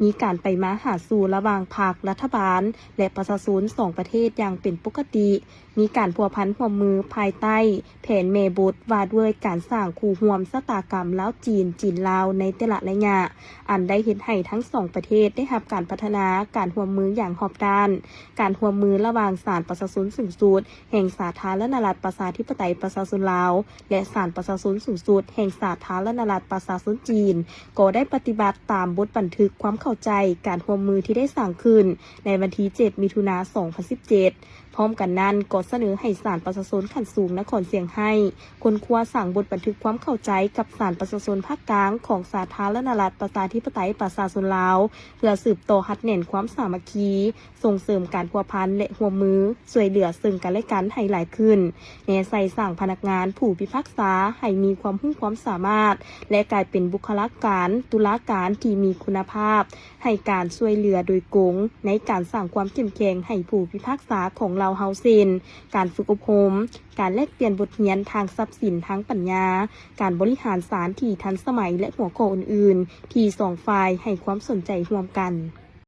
ມີການໄປມາຫາສູ່ລະຫວ່າງພັກ, ລັດຖະບານ ແລະ ປະຊາຊົນສອງປະເທດຢ່າງເປັນປົກກະຕິ, ມີການພົວພັນຮ່ວມມືພາຍໃຕ້ແຜນແມ່ບົດວ່າດ້ວຍການສ້າງຄູ່ຮ່ວມຊະຕາກຳລາວ-ຈີນ, ຈີນ-ລາວ ໃນແຕ່ລະໄລຍະ, ອັນໄດ້ເຮັດໃຫ້ທັງສອງປະເທດໄດ້ຮັບການພັດທະນາການຮ່ວມມືຢ່າງຮອບດ້ານ. ການຮ່ວມມືລະຫວ່າງສານປະຊາຊົນສູງສຸດ ແຫ່ງສາທາລະນະລັດປະຊາທິປະໄຕປະຊາຊົນລາວ ແລະ ສານປະຊາຊົນສູງສຸດ ແຫ່ງສາທາລະນະລັດປະຊາຊົນຈີນ ກໍໄດ້ປະຕິບັດຕາມບົດບັນທຶກຄວາມເຂົ້າໃຈການຮ່ວມມືທີ່ໄດ້ສ້າງຂຶ້ນໃນວັນທີເຈັດ ມິຖຸນາ ສອງພັນສິບເຈັດ. ພ້ອມກັນນັ້ນ, ກໍສະເໜີໃຫ້ສານປະຊາຊົນຂັ້ນສູງນະຄອນຊຽງໄຮ້ ຄົ້ນຄວ້າສ້າງບົດບັນທຶກຄວາມເຂົ້າໃຈກັບສານປະຊາຊົນພາກກາງຂອງສາທາລະນະລັດປະຊາທິປະໄຕປະຊາຊົນລາວ ເພື່ອສືບຕໍ່ຮັດແໜ້ນຄວາມສາມັກຄີ, ສົ່ງເສີມການພົວພັນ ແລະ ຮ່ວມມືຊ່ວຍເຫຼືອເຊິ່ງກັນແລະກັນໃຫ້ຫຼາຍຂຶ້ນ, ແນໃສ່ສ້າງພະນັກງານຜູ້ພິພາກສາໃຫ້ມີຄວາມຮູ້ຄວາມສາມາດ ແລະ ກາຍເປັນບຸກຄະລາການຕຸລາການທີ່ມີຄຸນນະພາບ, ໃຫ້ການຊ່ວຍເຫຼືອໂດຍກົງໃນການສ້າງຄວາມເຂັ້ມແຂງໃຫ້ຜູ້ພິພາກສາຂອງລາວເຮົາ ເຊັ່ນ ການຝຶກອົບຮົມ, ການແລກປ່ຽນບົດຮຽນທາງຊັບສິນທາງປັນຍາ, ການບໍລິຫານສານທີ່ທັນສະໄໝ ແລະ ຫົວຂໍ້ອື່ນໆ ທີ່ສອງຝ່າຍໃຫ້ຄວາມສົນໃຈຮ່ວມກັນ.